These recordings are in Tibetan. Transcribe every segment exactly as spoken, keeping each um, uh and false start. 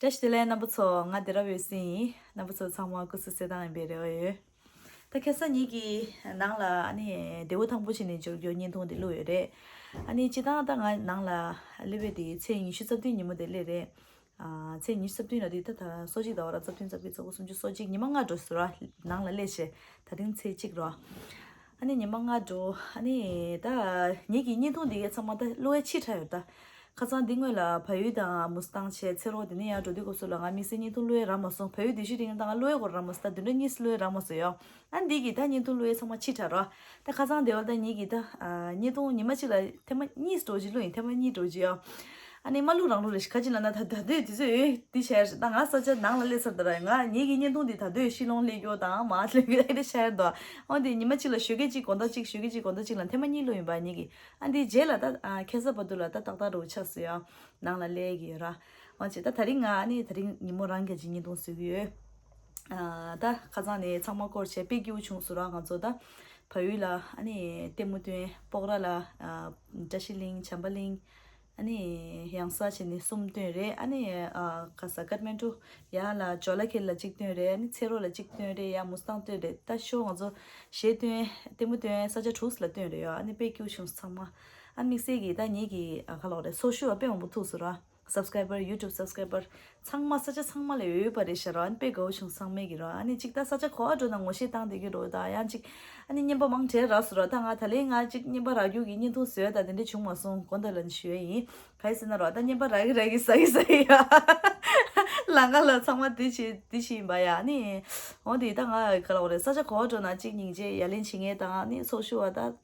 བཀྲ་ཤིས་བདེ་ལེགས་རྣམ་པ་ཚོ། ང་བདེ་རབ་འོད་ཟེར་ཡིན། རྣམ་པ་ཚོ་ཚང་མ་སྐུ་གཟུགས་གསལ་ཐང་ཡིན་པའི་རེ་བ་ཡོད། ད་ཁ་སང་ཉིད་ཀྱིས་ནང་ལ་ཨ་ནི་བདེ་པོ་ཐང་པོ་བྱས་ནས་འབྱོར་རྒྱུ་བརྙན་ཐུང་དེ་བླུགས་ཡོད་རེད། ཨ་ནི་སྤྱིར་བཏང་ད་ང་ནང་ལ་སླེབས་པའི་དེ་ཚེས་ཉི་ཤུ་རྩ་བདུན་ཉིན་མོ་དེ་སླེབས་རེད། ཨ་ཚེས་ཉི་ཤུ་རྩ་བདུན་ལ་དེ་ད་ད་སོ་གཅིག་ཟླ་བ་ར་རྩ་བདུན་རྩ་བརྒྱད་རྩ་དགུ་སུམ་ཅུ་སོ་གཅིག་ཉི་མ་ལྔ་འགྲོ་ཟེར་བ། ནང་ལ་སླེབས་བྱས་ད་རིང་ཚེས་གཅིག་རོ། ཨ་ནི་ཉི་མ་ལྔ་འགྲོ། ཨ་ནི་ད་ངེད་ཀྱི་བརྙན་ཐུང་འདི་གའི་ཚང་མ་ད་བློ་ཡ་ཕྱི་དྲགས་ཡོད་ད། ཁ་སང་འདི་སྔོན་ལ་བལ་ཡུལ་དང་མུ་སི་ཐང་བྱས་ཚེ་རོགས་འདི་ནས་ཡར་འགྲོ་དུས་སྐབས་སུ་ལ་ང་དམིགས་བསལ་བརྙན་ཐུང་བློ་ཡ་རག་མ་སོང་། བལ་ཡུལ་འདི་ཤུ་ཊིང་ད་ང་བློ་ཡ་སྐོར་རག་མ་སོང་། ད་བདུན་ཕྲག་གཉིས་བློ་ཡ་རག་མ་སོང་ཡོ། ཨ་འདི་གི་ད་བརྙན་ཐུང་བློ་ཡ་ཚང་མ་ཕྱི་དྲགས་རོ། ད་ཁ་སང་འདི་བར་ད་ངེད་ཀྱི་ད་བརྙན་ཐུང་ཉི་མ་གཅིག་ལ་ཐེངས་མ་གཉིས་འགྲོ་གི་བླུགས་ཡིན། ཐེངས་མ་གཉིས་འགྲོ་གི་ཡོ། ཨ་ནི་མ་བླུགས་རང་བླུགས་རེད། ག་ཅི་ལབ་ན་ད་ད་དུས་དུས་ཚོད་ཡོད་འདི་བྱས་ད་ང་ས་ཆ་ནང་ལ་སླེབས་ཚར་ད་ར། ང་ངེད་ཀྱི་བརྙན་ཐུང་འདི་ད་དུས་ཤི་ལོང་སླེབས་རྒྱུ་དང་མ་སླེབས་རྒྱུ་ཨེ་འདྲ་ཤར་འདུག་འོན་ཏེ་ཉི་མ་གཅིག་ལ་ཞོགས་ཀས་གཅིག་དགོང་དག་གཅིག་ཞོགས་ཀས་གཅིག་དགོང་དག་གཅིག་ལ་ཐེངས་མ་གཉིས་བླུགས་ཡིན་པ་ངེད་ཀྱི། ཨ་འདི་རྗེས་ལ་ད་ཁ་སང་བར་དུ་ལ་ད་ཏག་ཏག་རུ་ཆགས་སོང་ཡ། ནང་ལ་སླེབས་ཀྱི་ཡོད་ར། འོན་ཏེ་ད་ད་རིང་ང་ཨ་ནི་ད་རིང་ཉིན་མོ་རང་གི་ཅིག་བརྙན་ཐུང་བཟོ་གི་ཡོད། ཨ་ད་ཁ་སང་ནས་ཚང་མ་སྐོར་བྱས་དཔེ་སྐྱིད་པོ་བྱུང་སོང་ར། ང་ཚོ་ད་བལ་ཡུལ་ལ་ཨ་ནི་ལྟད་མོ་སྟོན། སྤོག་ར་ལ་ཨ་བཀྲ་ཤིས་གླིང་། བྱམས་པ་གླིང་། ཨ་ནི་ཡང་ས་བྱས་ནས་གསུམ་སྟོན་རེད། ཨ་ནི་ཨ་ག་ས་ཀཏ་མན་ཌུ་ཡ་ལ་ཇོ་ལ་ཁེལ་ལ་གཅིག་སྟོན་རེད། ཨ་ནི་ཚེ་རོགས་ལ་གཅིག་སྟོན་རེད། ཡ་མུ་སི་ཐང་སྟོན་རེད། ད་ཤོ་ང་ཚོ་གཞས་སྟོན་ལྟད་མོ་སྟོན་ས་ཆ་དྲུག་ལ་སྟོན་རེད་ཡ། ཨ་ནི་དཔེ་སྐྱིད་པོ་བྱུང་སོང་ཚང་མ། ཨ་དམིགས་བསལ་གྱི་ད་ངེད་ཀྱི་ཨ་ག་ལབ་རེད། ཚོགས་ཞུགས་པ་དཔེ་མང་པོ་ཐུག་སོང་ར། སབ་སི་ཀ་རའི་བར་ཡུ་ཊུབ་སབ་སི་ཀ་རའི་བར་ཚང་མ་ས་ཆ་ཚང་མ་ལ་ཡོད་པ་རེད་ཤག་ར། ཨ་ནི་དཔེ་དགའ་བོ་བྱུང་ཚང་མས་ཀྱི་ར། ཨ་ནི་གཅིག་ད་ས་ཆ་ག་པར་འགྲོ་ན་ངོ་ཤེས་བཏང་བསྡད་ཀྱི་རེད་ད། ཡང་གཅིག་ཨ་ནི་རྔན་པ་མང་དྲགས་རག་སོང་ར། ད་ང་ད་ལན་ང་གཅིག་རྔན་པ་རག་རྒྱུ་གི་བརྙན་ཐུང་བཟོས་ད་དེ་འདྲ་བྱུང་མ་སོང་། དགོངས་དག་ལ་ནི་ཞུ་ཡ་ཡིན། ག་ཡི་ཟེར་ན་ར་ད་རྔན་པ་རག་གི་རག་གི་ཟ་གི་ཟ་གི་ཡ། ལམ་ཁ་ལ་ཚང་མ་དེ་བྱེད་དེ་བྱེད་ཡིན་པ་ཡ། ཨ་ནི་འོ་དེ་ད་ང་ག་ལབ་རེད། ས་ཆ་ག་པར་འགྲོ་ན་གཅིག་སྙིང་རྗེ་ཡ་ལན་བྱེད་མཁན་དང་ཨ་ནི་ཚོགས་ཞུགས་པ་ད་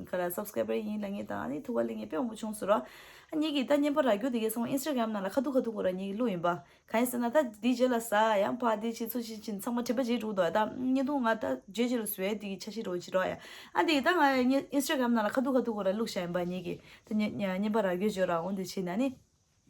ག་ར་སབ་སི་ཀ་རའི་བར་ཡིན་ལབ་མཁན་དང་ཨ་ནི་ཐུག་པ་ལེན་མཁན་དཔེ་མང་པོ་བྱུང་སོང་ར། ཨ་ངེད་ཀྱི་ད་རྔན་པ་རག་རྒྱུ་དེ་གའི་སོང་ཨིན་སི་ཊ་གྷ་རམ་ནང་ལ་ཁ་ཐུག་ཁ་ཐུག་གོ་ར་ངེད་ཀྱི་བླུགས་ཡིན་པ། གང་ཡིན་ཟེར་ན་ད་འདི་རྗེས་ལ་ཟ་ཡང་ཕ་འདི་བྱེད་ཚུ་བྱེད་ཕྱིན་ཚང་མ་དྲན་པ་བརྗེད་འགྲོ་འདུག་ད་བརྙན་ཐུང་ང་ད་རྗེས་རྗེས་ལ་བཟོས་འདི་གི་འཆར་གཞི་རོ་བྱེད་རོགས་ཡ། ཨ་འདི་ད་ང་ཨིན་སི་ཊ་གྷ་རམ་ནང་ལ་ཁ་ཐུག་ཁ་ཐུག་གོ་ར་བླུགས་བཞག་ཡིན་པ་ངེད་ཀྱི་ད་རྔན་པ་རག་རྒྱུ་བརྗོད་ར། འོ་འདི་བྱེད་ན་ནི།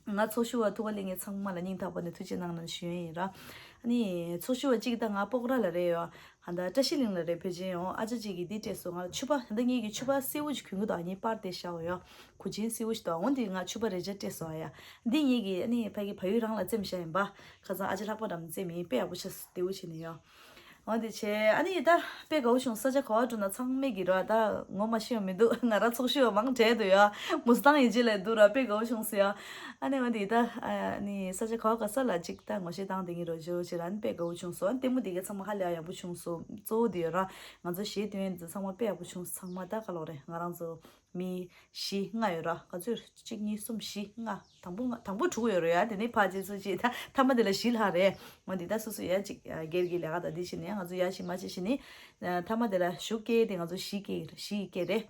ང་ཚོགས་ཞུགས་པ་ཐུག་པ་ལེན་མཁན་ཚང་མ་ལ་སྙིང་ཐག་པ་ནས་ཐུགས་རྗེ་གནང་ལ་ཞུ་ཡ་ཡིན་ར། ཨ་ནི་ཚོགས་ཞུགས་པ་གཅིག་ད་ང་སྤོག་ར་ལ་རེད་ཡོད། ཧ་ད་བཀྲ་ཤིས་གླིང་ལ་རེད། ཕལ་ཆེར་ཡོང་ཨ་ཅག་གཅིག་གིས་འདི་སྤྲད་སོང་ང་ལ་ཕྱུ་པ། ད་ངེད་ཀྱི་ཕྱུ་པ་སེར་པོ་ཅིག་གྱོན་གི་འདུག་ཨ་ནི་པར་དེ་བཞག་ཡོད། གོས་ཆེན་སེར་པོ་ཞིག་འདུག་འོ་འདི་ང་ཕྱུ་པ་རེ་ཅག་སྤྲད་སོང་ཨ་ཡ། འདི་ངེད་ཀྱི་ཨ་ནི་ཕ་གི་བལ་ཡུལ་རང་ལ་བཙེམས་བཞག་ཡིན་པ། ཁ་སང་ཨ་ཅག་ལྷག་པ་རམ་བཙེམས་ཡིན། དཔེ་ཡག་པོ་ཆགས་སོང་། བདེ་པོ་བྱས་ནས་ཡོད། འོ་དེ་བྱས་ཨ་ནི་ད་དཔེ་དགའ་བོ་བྱུང་། ས་ཆ་ག་པར་འགྲོ་ན་ཚང་མས་ཀྱི་ར་ད་ངོ་མ་ཤེས་པ་མི་འདུག་ང་རང་ཚོགས་ཞུགས་པ་མང་དྲགས་འདུག་ཡ། མུ་སི་ཐང་ཡིན་གཅིག་ལ་འདུག་ར། དཔེ་དགའ་བོ་བྱུང་སོང་ཡ། ཨ་ནི་འོ་དེ་ད་ཨ་ནི་ས་ཆ་ག་པར་ག་ས་ལ་གཅིག་ད་ངོ་ཤེས་བཏང་བསྡད་ཀྱི་རོ་ཇོ་བྱས་ར། ཨ་ནི་དཔེ་དགའ་བོ་བྱུང་སོང་། ཨ་ནི་ལྟད་མོ་དེ་ག་ཚང་མ་ཧ་ལས་ཡག་པོ་བྱུང་སོང་། གཙོ་བོ་དེ་ཡོད་ར། ང་ཚོ་གཞས་སྟོན་དེ་ཚང་མ་དཔེ་ཡག་པོ་བྱུང་སོང་། ཚང་མ་ད་ག་ལབ་རེད། ང་རང་ཚོ་མི་བཞི་ལྔ་ཡོད་ར། ག་ཚོད་གཅིག་གཉིས་གསུམ་བཞི་ལྔ། དང་པོ་ལྔ། དང་པོ་དྲུག་ཡོད་རེད་ཡ། དེ་ནས་ཕར་རྗེས་སུ་གཅིག་ད་མཐའ་མ་དེ་ལ་བཞི་ལྷག་རེད། འོ་འདི་ད་སོ་སོ་ཡ་གཅིག་སྒེར་གྱི་ལས་ཀ་དང་འདི་བྱས་ནས་ང་ཚོ་ཡ་བཞི་མ་བྱས་བྱས་ནས་མཐའ་མ་དེ་ལ་ཞུགས་སྐད་དེ་ང་ཚོ་བཞི་སྐད་བཞི་སྐད་རེད།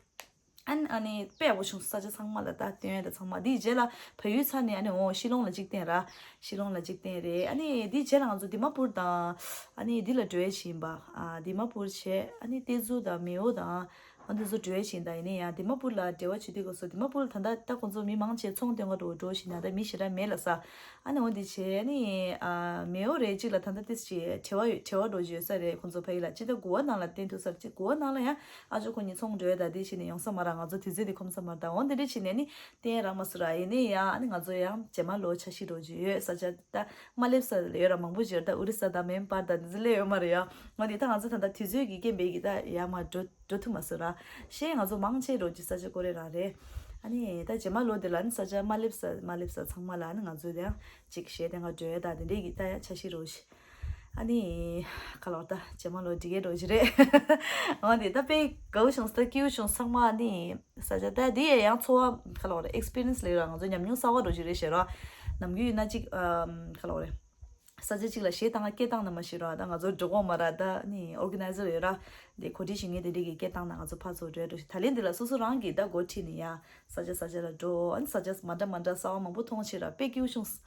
ཨ་ནི་ཨ་ནི་དཔེ་ཡག་པོ་བྱུང་། ས་ཆ་ཚང་མ་ལ་ད་སྟོན་ཡ་ད་ཚང་མ། འདིའི་རྗེས་ལ་བལ་ཡུལ་ཚར་ནས་ཨ་ནི་འོ་ཤི་ལོང་ལ་གཅིག་བསྟན་ར། ཤི་ལོང་ལ་གཅིག་བསྟན་རེད། ཨ་ནི་འདིའི་རྗེས་ལ་ང་ཚོ་དི་མ་པུར་དང་ཨ་ནི་འདི་ལ་འགྲོ་ཡ་བྱིན་པ། ཨ་དི་མ་པུར་བྱས་ཨ་ནི་ཏེ་ཛུ་དང་མེའོ་དང་། འོ་འདི་ཚོ་འགྲོ་ཡ་བྱིན་དང་། ཡིན་ནའི་ཡང་དི་མ་པུར་ལ་འབྲེལ་བ་བྱེད་དུས་སྐབས་སུ་དི་མ་པུར་ད་ལྟ་ད་ཁོང་ཚོ་མི་མང་ཆེ་ཚོང་སྟོན་ག་འགྲོ་འགྲོ་བཞིན་ན་ད་མི་ཞེ་དྲག་མེད་ལ་ས། ཨ་ནི་འོ་འདི་བྱས་ཨ་ནི་ཨ་མེའོ་རེད་གཅིག་ལ་ད་ལྟ་ཏིས་ཅི་བྲེལ་བ་ཡོད་བྲེལ་བ་འགྲོ་བཞིན་ཡོད་ས་རེད། ཁོང་ཚོ་ཕ་གི་ལ་ཅི་ད་གུ་བ་ནང་ལ་བསྟན་ཐུབ་ས་རེད། ཅི་གུ་བ་ནང་ལ་ཡང་ཨ་ཅོ་ཁོ་གཉིས་ཚོང་འགྲོ་ཡ་ད་འདི་བྱས་ནས་ཡོང་ས་མ་ར། ང་ཚོ་དུས་ཚོད་འདི་ཁོམ་ས་མ་ར། ད་འོ་འདི་འདྲ་བྱས་ནས་ནི་བསྟན་རག་མ་སོང་ར། ཡིན་ནའི་ཡང་ཨ་ནི་ང་ཚོ་ཡང་རྗེས་མ་ལོ་འཆར་གཞི་འགྲོ་བཞིན་ཡོད། ས་ཆ་ད་མ་སླེབས་ས་ལ་ཡོད་ར། མང་པོ་ཞིག་ད་ཨོ་རི་ས་དང་མེན་པར་དང་འདི་ཚོ་སླེབས་ཡོད་མ་རེད་ཡ། འོ་འདི་ད་ང་ཚོ་ད་ལྟ་དུས་ཚོད་ཀྱི་རྐྱེན་པས་ཀྱི་ད་ཡར་མར་འགྲོ་འགྲོ་ཐུབ་མ་སོང་ར། གཞན་ང་ཚོ་མང་ཆེ་འགྲོ་རྒྱུ་ས་ཆ་ཀོ་རེ་རང་རེད། ཨ་ནི་ད་རྗེས་མ་ལོ་འདི་ལ་ནི་ས་ཆ་མ་སླེབས་ས་མ་སླེབས་ས་ཚང་མ་ལ་ཨ་ནི་ང་ཚོ་དེ་ཡང་ཅིག་གཞས་དེ་འགའ་འགྲོ་ཡ་ད་དེ་འདྲས་ཀྱི་ད་ཡང་འཆར་གཞི་རོ་ཞིག་ཨ་ནི་ཁ་ལོ་ད་རྗེས་མ་ལོ་འདི་གའི་རོ་ཞིག་རེད། འོ་འདི་ད་དཔེ་དགའ་བོ་བྱུང་ས་ད་སྐྱིད་པོ་བྱུང་ཚང་མ། ཨ་ནི་ས་ཆ་ད་འདི་ཡང་ཡང་ཚོར་བ་ཁ་ལོ་རེད། ཨེག་སི་པི་རི་ཡན་སི་ལས་ར་ང་ཚོ་ཉམས་མྱོང་གསར་བ་རོ་ཞིག་རེད་ཞེས་ར། ནམ་རྒྱུན་ཡིན་ན་ཅིག་ཨམ་ཁ་ལོ་རེད། ས་ཆ་གཅིག་ལ་གཞས་བཏང་སྐད་བཏང་ན་མ་ཤེས་ར། ད་ང་ཚོ་འགྲོ་གོ་མ་ར། ད་ནི་ཨོར་ག་ནའི་ཛར་ཡོད་ར། དེ་གོ་སྒྲིག་བྱེད་མཁན་དེ་འདྲས་ཀྱི་སྐད་བཏང་ན་ང་ཚོ་ཕར་ཚུར་འགྲོ་འགྲོ་ཞིག་ད་ལན་འདི་ལ་སོ་སོ་རང་གིས་ད་འགོ་ཁྲིད་ནས་ཡ་ས་ཆ་ས་ཆ་ལ་འགྲོ། ཨ་ནི་ས་ཆ་མ་འདྲ་མ་འདྲ་གསར་བ་མང་པོ་མཐོང་ཕྱིར་ར་དཔེ་སྐྱིད་པོ་བྱུང་།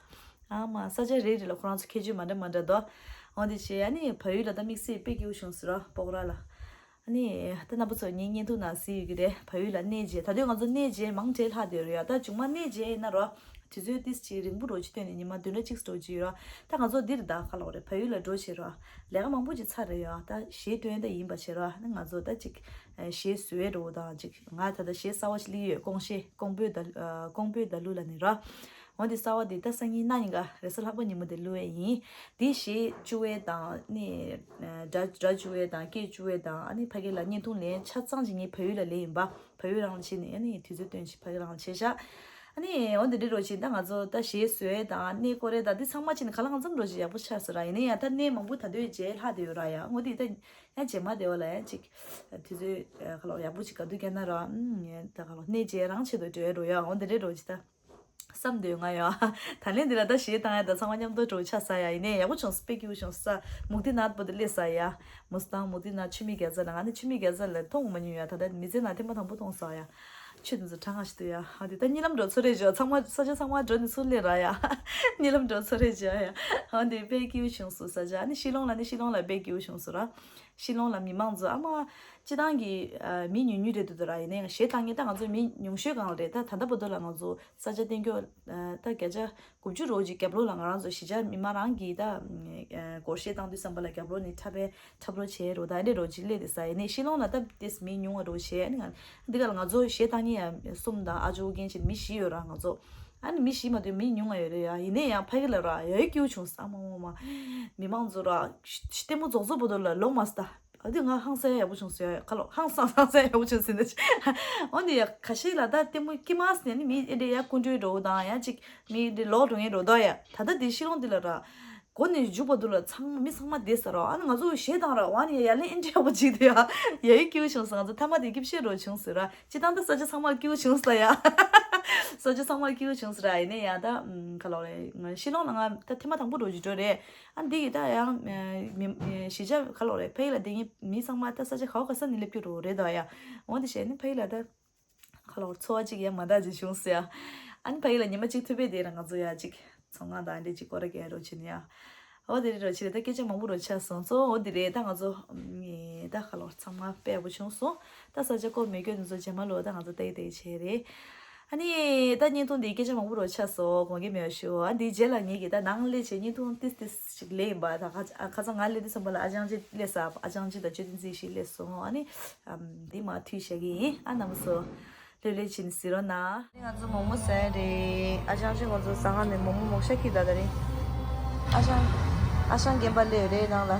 ཨ་མ་ས་ཆ་རེ་རེ་ལ་ཁོ་རང་ཚོ་ཁྱད་ཆོས་མ་འདྲ་མ་འདྲ་འདུག་འོ་དེ་བྱས་ཨ་ནི་བལ་ཡུལ་ལ་ད་དམིགས་བསལ་དཔེ་སྐྱིད་པོ་བྱུང་ཟེར་ར་སྤོག་ར་ལ། ཨ་ནི་ད་རྣམ་པ་ཚོ་ངའི་བརྙན་ཐུང་ནང་གཟིགས་ཡོད་ཀྱི་རེད། བལ་ཡུལ་ལ་གནས་མཇལ། ད་དུང་ང་ཚོ་གནས་མཇལ་མང་དྲགས་ལྷག་བསྡད་ཡོད་རེད་ཡ། ད་མཇུག་མ་གནས་མཇལ་ཡིན་ན་རོ། དུས་ཚོད་ཏིས་ཅིག་རིང་པོ་རོ་ཅིག་བཏོན་ནས་ཉི་མ་བདུན་ཕྲག་གཅིག་འགྲོ་གི་ཡོད་ར། ད་ང་ཚོ་འདིར་ད་ཁ་ལོ་རེད། བལ་ཡུལ་ལ་འགྲོ་བྱེད་རོ། ལས་ཀ་མང་པོ་ཅིག་ཚར་རེད་ཡ། ད་གཞས་སྟོན་ད་ཡིན་པ་བྱེད་རོ། ཨ་ནི་ང་ཚོ་ད་ཅིག་གཞས་བཟོས་རོ་དང་ཅིག་ང་ད་ད་གཞས་གསར་བ་ཞིག་སླེབས་ཡོད། ཀོང་གཞས་ཀོང་པོའི་ད་ཀོང་པོའི་ད་ལུ་ལ་ནི་རོ། འོ་དེ་གསར་པ་དེ་ད་སང་ཉིན་གནངས་ཉིན་ཀ་རེས་གཟའ་ལྷག་པ་ཉིན་མོ་དེ་བླུག་ཡས་ཡིན། དེ་གཞས་བཅུག་ཡས་དང་ནི་སྒྲ་སྒྲ་བཅུག་ཡས་དང་སྐད་བཅུག་ཡས་དང་ཨ་ནི་ཕ་གི་ལ་བརྙན་ཐུང་ལེན་ཆ་ཚང་ཅིག་ངས་བལ་ཡུལ་ལ་ལེན་ཡིན་པ། བལ་ཡུལ་རང་ལ་ཕྱིན་ནས་ཨ་ནི་དུས་ཚོད་བཏོན་ཅིག་ཕ་གི་རང་ལ་ཕྱིན་ཤག་ཨ་ནི་འོ་འདི་འདྲའི་རོ་ཅིག་ད་ང་ཚོ་ད་གཞས་བཟོ་ཡས་དང་གནས་སྐོར་ཡས་དང་འདི་ཚང་མ་ཅིག་ནི་ག་ལ་གང་འཚམ་རོ་ཅིག་ཡག་པོ་ཆགས་སོང་ར། ཡིན་ན་ཡང་ད་གནས་མང་པོ་ད་དུས་རྗེས་ལྷག་བསྡད་ཡོད་ར། ཡ་འོ་འདི་ད་ཡང་རྗེས་མ་བསྡད་པ་ལ་ཡང་ཅིག་དུས་ཚོད་ག་ལ་ཡག་པོ་ཅིག་ག་དུས་བསྐྱལ་ན་ར། ཨུམ་ད་ག་ལ་གནས་མཇལ་རང་ཆེད་དུ་འགྲོ་ཡས་རོ། ཡ་འོ་འདི་འདྲའི་རོ་ཅིག་ད། བསམ་འདོད་ང་ཡོད། ད་ལན་འདི་ལ་ད་གཞས་བཏང་ཡ་ད་ཚང་མ་མཉམ་དུ་འགྲོ་ཆགས་ས་ཡ། ཡིན་ནའི་ཡག་པོ་བྱུང་། དཔེ་སྐྱིད་པོ་བྱུང་ས། མུག་ཏི་ནཱཐ་པོ་ཏི་སླེབས་ས་ཡ། མུ་སི་ཐང་མུག་ཏི་ནཱཐ་ཆུ་མིག་རྒྱལ་ས་ལ། ང་ནི་ཆུ་མིག་རྒྱལ་ས་ལ་མཐོང་མ་མྱོང་ཡ། ད་ལྟ་མི་ཚེ་ནང་ཐེངས་མ་དང་པོ་མཐོང་ས་ཡ། ཆུ་དེ་ཚོ་གྲང་ང་ཞིག་འདུག་ཡ། ཨ་དེ་ད་གཉིད་ལམ་འགྲོ་ཚོད་རེད་བྱོས། ཚང་མ་ས་ཆ་ཚང་མ་འགྲོ་ནས་ཚུར་སླེབས་ར་ཡ། གཉིད་ལམ་འགྲོ་ཚོད་རེད་བྱོས་ཡ། ཨ་དེ་དཔེ་སྐྱིད་པོ་བྱུང་སོང་ས་ཆ། ཨ་ནི་ཤི་ལོང་ལ་ནི་ཤི་ལོང་ལ་དཔེ་སྐྱིད་པོ་བྱུང་སོང་ར། ཤི་ལོང་ལ་མི་མང་ཚོ་ཨ་མ། སྤྱི་བཏང་གི་ཨ་མི་ཉུང་ཉུང་རེད་འདུག་ད་ར། ཡིན་ནའི་གཞས་བཏང་མཁན་ད་ང་ཚོ་མི་ཉུང་ཤོས་སྒང་ལ་རེད། ད་ད་ལྟ་བར་དུ་ལ་ང་ཚོ་ས་ཆ་གཏན་འཁྱོལ་ཨ་ད་བརྒྱ་ཆ་དགུ་བཅུ་རོ་ཅིག་རྒྱབ་ལོགས་ལ་ང་རང་ཚོ་གཞིས་ཆགས་མི་མང་རང་གིས་ད་ཨ་སྒོར་གཞས་བཏང་དུས་ཙམ་པ་ལ་རྒྱབ་ལོགས་ནས་འཁྲབ་པའི་འཁྲབ་རོགས་བྱས་རོ། ད་ཨེ་འདྲས་རོ་ཅིག་སླེབས་བསྡད་ས། ཡིན་ནའི་ཤི་ལོང་ལ་ད་ཏེས་མི་ཉུང་བ་རོ་བྱས། ཨ་ནི་ང་འདི་ག་ལ་ང་ཚོ་གཞས་བཏང་མཁན་ཡང་གསུམ་དང་ཨ་ཇོ་རྒན་བྱས་མི་བཞི་ཡོད་ར་ང་ཚོ། ཨ་ནི་མི་བཞི་མ་གཏོགས་མི་ཉུང་ང་ཡོད་རེད་ཡ། ཡིན་ནའི་ཡང་ཕ་གི་ལ་ར་ཡ་ཡི་སྐྱིད་པོ་བྱུང་ས། ཨ་མ་མ་མ། མི་མང་ཚོ་ར་ཤི་ལྟད་མོ་རྫོགས་རྫོགས་བར་དུ་ལ་ལོག་མ་སྟ། ཨ་དེ་ང་ཧང་སང་ཡག་པོ་བྱུང་ཟེར་ཡ། ཁ་ལོ་ཧང་སང་ཧང་སང་ཡག་པོ་བྱུང་ཟེར་ནས། འོ་ནི་ཡ་ཁ་ཤས་ལ་ད་ལྟད་མོ་སྐྱིད་མ་ཟེར་ནས་ནི་མི་ཨེ་འདྲས་ཡ་སྐུ་མགྲོན་འགྲོ་དང་ཡ་ཅིག་མི་འདི་ལོག་འགྲོ་མཁན་འགྲོ་དོ་ཡ། ད་ལྟ་འདི་ཤི་ལོང་འདི་ལ་ར། འགོ་ནས་མཇུག་བར་དུ་ལ་ཚང་མ་མི་ཚང་མ་བསྡད་ས་ར། ཨ་ནི་ང་ཚོ་གཞས་བཏང་ར་བ་ནི་ཡ་ལན་ཨེ་འདྲས་ཡག་པོ་ཅིག་འདུག་ཡ། ཡ་ཡི་སྐྱིད་པོ་བྱུང་ས། ང་ཚོ་ཐ་མ་དེ་སྐྱིད་ཤོས་རོ་བྱུང་ཟེར་ར། སྤྱི་བཏང་ད་ས་ཆ་ཚང་མ་སྐྱིད་པོ་བྱུང་ས་ཡ། ས་ཆ་ཚང་མ་སྐྱིད་པོ་བྱུང་ཟེར་ར། ཡིན་ནའི་ཡ་ད་ཁ་ལོ་རེད། ང་ཤི་ལོང་ལ་ང་ད་ཐེངས་མ་དང་པོ་འགྲོ་རྒྱུ་འགྲོ་རེད། ཨ་འདི་ཡི་ད་ཡང་མི་གཞིས་ཆགས་ཁ་ལོ་རེད། ཕ་ཡི་ལ་བསྡད་མཁན་མི་ཚང་མ་ད་ས་ཆ་ག་བ་ག་ས་ནས་སླེབས་རྒྱུ་རོ་རེད་ད་ཡ། འོ་འདི་བྱས་ནི་ཕ་ཡི་ལ་ད་ཁ་ལོ་འཚོ་བ་གཅིག་ཡ་མ་འདང་ཅིག་བྱུང་ཟེར་ཡ། ཨ་ནི་ཕ་ཡི་ལ་ཉི་མ་གཅིག་ཐུབ་པའི་དེ་ར་ང་ཚོ་ཡ་གཅིག་ཚོང་ཁང་དང་འདྲ་གཅིག་སྐོར་ར་རྒྱག་རོགས་བྱེད་ནི་ཡ། འོ་དེ་རེད་རོགས་བྱེད་རེད། ད་སྐད་ཆ་མང་པོ་རོགས་ཆགས་སོང་། གཙོ་བོ་འོ་དེ་རེད། ད་ང་ཚོ་ངས་ད་ཁ་ལོ་ཚང་མ་དཔེ་ཡག་པོ་བྱུང་སོང་། ད་ས་ཆ་སྐོར་མེད་སྐྱོ་དེ་ཚོ་རྗེས་མ་ལོ་ད་ང་ཚོ་ལྟ་ཡི་ལྟ་ཡི་བྱས་རེད། ཨ་ནི་ད་བརྙན་ཐུང་འདི་སྐད་ཆ་མང་པོ་རོགས་ཆགས་སོང་། དགོངས་འགལ་མེད་པ་ཞུ། ཨ་འདིའི་རྗེས་ལ་ངེད་ཀྱིས་ད་ནང་སླེབས་བྱས་བརྙན་ཐུང་ཏིས་ཏིས་ཞིག་ལེན་ཡིན་པ། ད་ཁ་ཁ་སང་ང་སླེབས་དུས་ཙམ་པ་ལ་ཨ་ཅང་ཅི་སླེབས་ས། ཨ་ཅང་ཅི་དང་ཅོ་ཏི་ཛི་ཞིག་སླེབས་སོང་། ཨ་ནི་འདི་མ་མཐུད་བཞག་གི་ཡིན། ཨ་རྣམ་པ་ཚོ་ལྷོད་ལྷོད་བྱས་ནས་གཟིགས་རོགས་གནང་། ང་ཚོ་མོག་མོག་ཟ་ཡ་རེད། ཨ་ཅང་ཅི་ང་ཚོ་ཟ་ཁང་ནས་མོག་མོག་མོག་ཤ་ཁྱི་ད་ད་རེད། ཨ་ཅང་ཨ་ཅང་རྒན་པ་སླེབས་རེད་ནང་ལ།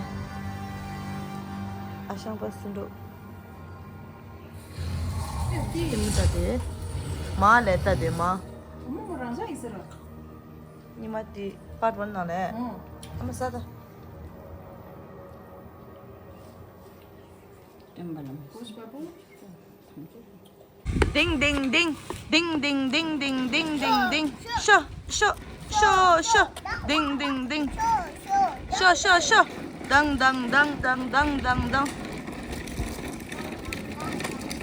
ཨ་ཅང་པ་སུ་འགྲོ། ཏི་ཡི་མི་ལྟ་དེ། མ་ལས་ལྟ་དེ་མ། མོ་མོ་རང་ཅག་ཡིན་ཟེར་ར། ཉི་མ་ཏི་པར་བར་ནང་ལས། ཨོ། ཨ་མ་ས་ད། ཨེམ་བ་ལམ། ཀོ་ཤ་པ་པོ། ཏིང་ཏིང་ཏིང་། ཏིང་ཏིང་ཏིང་། ཤོ་ཤོ་ཤོ་ཤོ། ཏིང་ཏིང་ཏིང་། ཤོ་ཤོ་ཤོ། ཏང་ཏང་ཏང་། ཏང་ཏང་ཏང་།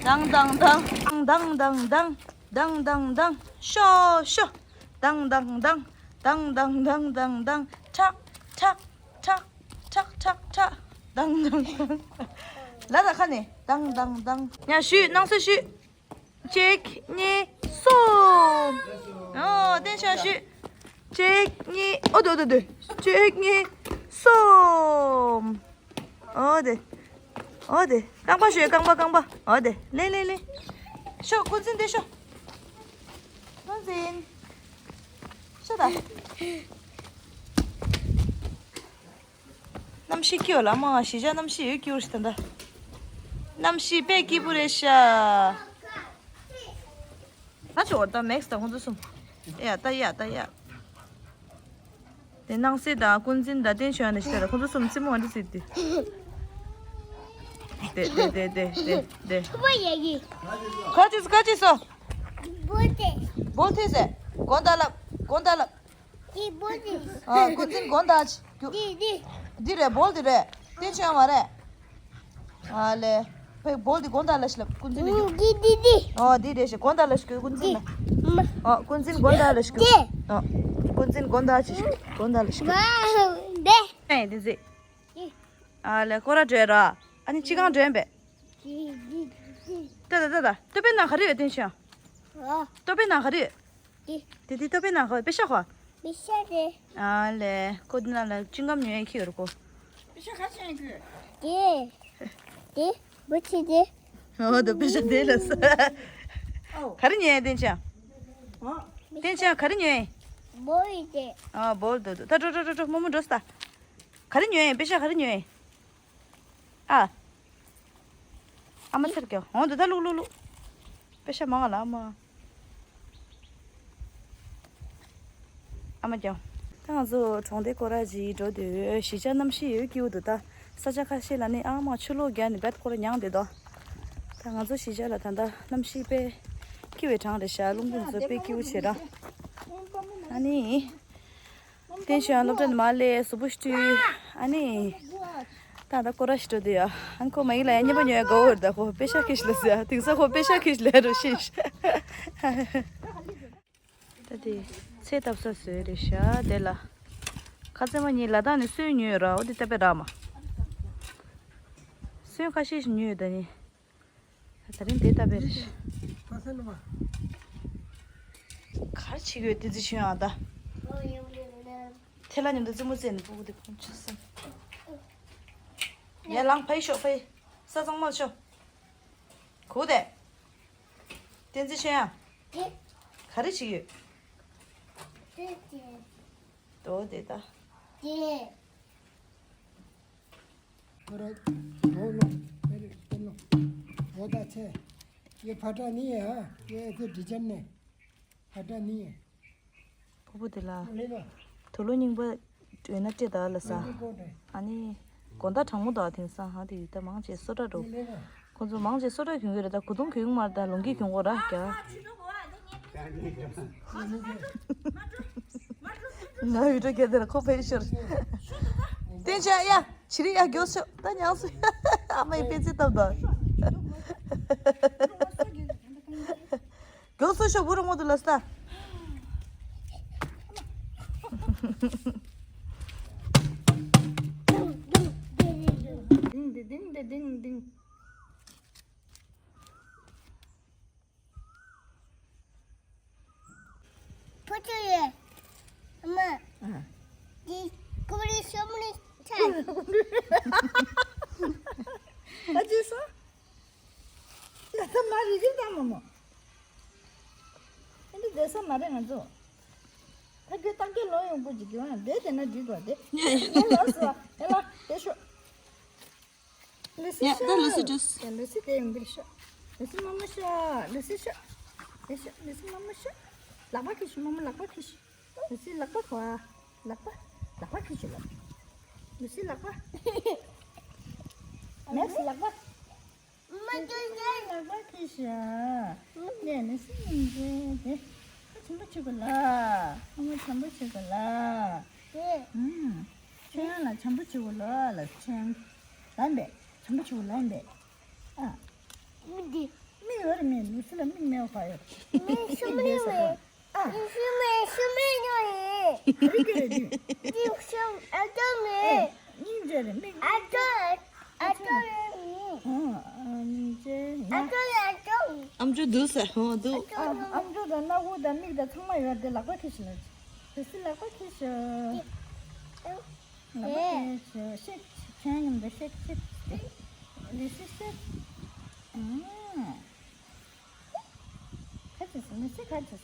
ཏང་ཏང་ཏང་། ཏང་ཏང་ཏང་། ཏང་ཏང་ཏང་། ཤོ་ཤོ། ཏང་ཏང་ཏང་། ཏང་ཏང་ཏང་། ཏང་ཏང་ཏང་། ཁྲག་ཁྲག་ཁྲག་ཁྲག་ཁྲག་ཁྲག། ཏང་ཏང་ཏང་། ལ་ད་ཁ་ནས་ཏང་ཏང་ཏང་། ཡ་ཞུས། སྣང་གསལ་ཞུས། གཅིག་གཉིས་གསུམ། ཨོ་བསྟན་ཤག་ཞུས། གཅིག་གཉིས། ཨོ་དོ་དོ་དོ། གཅིག་གཉིས་གསུམ། ཨོ་དེ། ཨོ་དེ། རྐང་པ་ཞུས། རྐང་པ་རྐང་པ། ཨོ་དེ། ལེ་ལེ་ལེ། ཤོག་ཀུན་འཛིན་དེ་ཤོག་ཀུན་འཛིན། ཤོག་ད། གནམ་གཤིས་སྐྱིད་པ་ལ་མ་གཞིས་ཆགས་གནམ་གཤིས་ཡོད་སྐྱིད་པོ་ཞིག་ད་ལྟ། གནམ་གཤིས་དཔེ་སྐྱིད་པོ་རེད་ཤག་ད་ཆོག་ད་མེག་སི་དང་ཁོང་ཚོ་གསུམ། ཡ་ད་ཡ་ད་ཡ། དེ་སྣང་གསལ་དང་ཀུན་འཛིན་དང་བསྟན་ཆོས་ཡང་ནས་ཤི་ད་ལ་ཁོང་ཚོ་གསུམ་རྩེད་མོ་འདི་རྩེད་དེ། དེ་དེ་དེ་དེ་དེ་དེ། ཐུབ་པ་ཡ་གི། ཁ་ཅིག་ཁ་ཅིག་སོ། བོ་ཐེ། བོ་ཐེ་ཟེར། གོང་ད་ལབ། གོང་ད་ལབ། འདི་བོ་ཏི། ཨ་ཀུན་འཛིན་གོང་དག་ཅིག་རྒྱུགས། འདི་འདི། འདི་རེད། བོལ་འདི་རེད། དེ་ཆོས་མ་རེད། ཨ་ལེ། བོལ་འདི་གོང་དག་ལ་ཞིག་ལབ་ཀུན་འཛིན་འདི། འདི་འདི་འདི། ཨོ་འདི་རེད་ཞེས་གོང་དག་ལ་ཞིག་ཀུན་འཛིན་ལ། འདི། མ། ཨོ་ཀུན་འཛིན་གོང་དག་ལ་ཞིག་འདི། ཨོ། ཀུན་འཛིན་གོང་དག་ཅིག་གོང་དག་ལ་ཞིག་མ། འདི། ཨེ་འདི་ཟེ། འདི། ཨ་ལེ་ཀོ་ར་འདྲེ་ར། ཨ་ནི་ཅི་གང་འདྲེན་པས། འདི་འདི་འདི། ད་ད་ད་ད། ཏོ་པེ་ན་ག་རེ་ཡོད་དེ་ཤ། ཨོ། ཏོ་པེ་ན་ག་རེ་ཡོད། དེ། དེ་དེ་ཏོ་པེ་ན་ཁོ་པེ་ཤ་ཁོ། པེ་ཤ་རེད། ཨ་ལེ། ཁོ་དེ་ན་ལ་ཅིང་ཀམ་ཉོས་ཁྱི་ཡོད་ར་ཁོ། པེ་ཤ་ཁ་ཅན་ཁྱོད། དེ། དེ། བུ་ཆི་དེ། ཨོ་དོ་པེ་ཤ་དེ་ལ་ས། ཨོ། ག་རེ་ཉོས་དེ་ཆ། ཨོ། དེ་ཆ་ག་རེ་ཉོས། བོ་ཡི་དེ། ཨ་བོ་འདུག་འདུག་ད་འགྲོ་འགྲོ་འགྲོ་འགྲོ་རྨོ་མོ་འགྲོ་སྟ། ག་རེ་ཉོས་ཡིན། པེ་ཤ་ག་རེ་ཉོས་ཡིན། ཨ། ཨ་མ་ཚར་གྱོ་འོང་འདུག་ད་ལུག་ལུག་ལུག་པེ་ཤ་མང་བ་ལ་ཨ་མ། ཨ་མ་ཀྱང་། ད་ང་ཚོ་གྲོང་སྡེ་སྐོར་ར་ཅིག་འགྲོ་དུས་གཞིས་ཆགས་གནམ་གཤིས་ཡོད་སྐྱིད་པོ་འདུག་ད་ས་ཆ་ཁ་ཤས་ལ་ནི་ཨ་མ་ཆུ་ལོག་རྒྱག་ནི་རྦད་ཁོ་ར་མྱངས་བསྡད་དོ། ད་ང་ཚོ་གཞིས་ཆགས་ལ་ད་ལྟ་གནམ་གཤིས་དཔེ་སྐྱིད་པའི་གྲང་རེད་ཤག་རླུང་བུ་ཚོ་དཔེ་སྐྱིད་པོ་བྱེད་ར། ཨ་ནི། བསྟན་ཆོས་ཡང་སློབ་གྲྭ་ནས་མར་སླེབས་གཟུགས་པོ་ཞིག་བཀྲུས། ཨ་ནི། ད་ད་སྐོར་ར་ཞིག་འགྲོ་དུས་ཡ། ཨ་ནི་ཁོ་མ་ཡིན་ལ་ཡ་བརྙན་པ་ཉོ་ཡ་དགའ་བོ་རེད། ད་ཁོ་པེ་ཤ་ཁེ་ཤི་ལ་ཟེར་ཡ། དེང་སང་ཁོ་པེ་ཤ་ཁེ་ཤི་ལ་ཡ་འགྲོ་ཤེས་ཤག་ད་དེ་ཚེ་བཏབ་ས་བཟོས་རེད་ཤག་དེ་ལ། ཁ་ཚེ་མ་གཉིས་ལ་དྭགས་ནས་སོན་ཉོས་ཡོད་ར། འོ་དེ་ལྟ་བུའི་རག་མ། སོན་ཁ་ཤས་ཤིག་ཉོས་ཡོད་ད་ནི། ད་རིང་དེ་ལྟ་བུའི་རེད་ཤག་ཁ་ཚེ་ལ་མ། ག་རེ་བྱེད་ཀྱི་ཡོད་དེ་ཚེ་ཆོས་ཡང་ད། ཐེ་ལ་མཉམ་དུ་རྩེད་མོ་རྩེ་ནས་སྤུ་གུ་དེ་ཁོང་ཆུ་སེམས། ཡ་ལང་ཕའི་ཤོག་ཕའི། ས་གཙང་མ་ཤོག་གུ་དེ། བསྟན་འཛིན་ཆོས་དབྱངས། ག་རེ་བྱེད་ཀྱི་ཡོད། དོ་དེ་ད། ཁོ་ར་འོ་ལོ། ཨེ་རེད་ལོ། འོ་ད་ཆེ། ཡེ་ཕ་ཏྲ་ནི་ཡ། ཡེ་ཨེ་ཚེ་འབྲི་ཅན་ནས། ཕ་ཏྲ་ནི་ཡ། ཕུ་བོ་དེ་ལ། ལེ་ལ། དུག་ལོག་རྙིང་པ་ཡོད་ན་སྤྲད་ད་ལ་ས། ཨ་ནི། དགོང་དག་གྲང་མོ་དང་དེང་སང་ཧ་དེ་ཡིན་ད་མང་ཆེ་སོ་ཏྲ་འགྲོ། ཁོ་ཚོ་མང་ཆེ་སོ་ཏྲ་གྱོན་གྱི་རེད། ད་གོས་ཐུང་གྱོན་གྱི་མ་རེད། ད་ལོང་གི་གྱོན་གོ་ར་རྒྱ། ང་ཡུལ་གྲོ་རྒྱ་དེ་ལ་ཁོ་ཕེབས་ཤོར། བསྟན་ཆོས་ཡ། བྱི་རི་ཡ་མགྱོགས་ཤོག་ད་ཉང་སུ། ཨ་མ་ཡི་དཔེ་ཆ་བཏབ་ད། མགྱོགས་སུ་ཤོག་བུ་རུ་མོ་དུ་ལ་ས། ལྡིང་ལྡིང་ལྡིང་ལྡིང་། ཕུ་ཆུ་ཡེ། ཨ་མ། ཨ། འདི་ཀུ་རི་ཤོ་མུ་རི་ཆ། ཨ་ཅེ་སོ། ད་ད་མ་རི་གི་ད་མོ་མོ། ཨ་འདི་བསྡད་ས་མ་རེད་ང་ཚོ། ད་ཁྱོད་ཏང་ཁྱོད་ལོ་ཡོང་པོ་ཅིག་གི་བ་བསྡད་དེ་ན་འགྲིག་གོ་དེ། ཨེ་ལོ་སོ་ཨེ་ལ་དེ་ཤོ། ལུ་སི་ཡ་ཤོ། ད་ལུ་སི་འགྲོས། ཡ་ལུ་སི་དེ་ཡོང་གི་རེད་ཤོ། ལུ་སི་རྨོ་མོ་ཤོ། ལུ་སི་ཤོ། ལུ་སི་ལུ་སི་རྨོ་མོ་ཤོ། ལག་པ་ཁྱེར་ཤོ། རྨོ་མོ་ལག་པ་ཁྱེར་ཤོ། ལུ་སི་ལག་པ་གོ་ཨ། ལག་པ། ལག་པ་ཁྱེར་ཤོ་ལགས། ལུ་སི་ལག་པ། མེག་སི་ལག་པ། མ་ཅོ་ཡ། ལག་པ་ཁྱེར་ཤོ། ནས་ལུ་སི་ཡིན་ཟེར་དེ། ཁ་ཆེན་པོ་བྱེད་དགོས་ལ། ཁ་མ་བྱམས་པོ་བྱེད་དགོས་ལ། དེ། ཨུམ། ཆོས་དབྱངས་ལ་བྱམས་པོ་བྱེད་དགོས་ལ་ལ་ཆོས་དབྱངས། ལ་འབད། བྱམས་པོ་བྱེད་དགོས་ལ་འབད། ཨ། མི་འདི། མིག་ཡོད་རེད་མེད། ལུ་སི་ལ་མིག་མེད་པ་ག་ཡོད། མིག་ཤུ་མིག་མེད། ཤུ་མིག་ཤུ་མིག་ཉོ་ཡིན། ག་རེ་ག་རེ་འདི། འདི་ཤུ་ཨ་ཅོ་མེད། ཨེ། སྙིང་རྗེ་རེད་མིག་ཨ་ཅོ། ཨ་ཅོ་རེད་མིན། ཨ་ཅོ་རེད་ཨ་ཅོ། ཨམ་ཅོག་འདུག་ཟེར་ཧོ་འདུག་ཨ། ཨམ་ཅོག་དང་སྣ་ཁུག་དང་མིག་དང་ཚང་མ་ཡོད་དེ་ལག་པ་ཁྱེར་ཤོ་ལ། ལུ་སི་ལག་པ་ཁྱེར་ཤོ། ལག་པ་ཁྱེར་ཤོ། ཤེག་ཆན་ཡོང་དེ་ཤེག་ཤེག་ལུ་སི་ཤེག་ཨ། ཁ་ཅིག་ལུ་སི་ཁ་ཅིག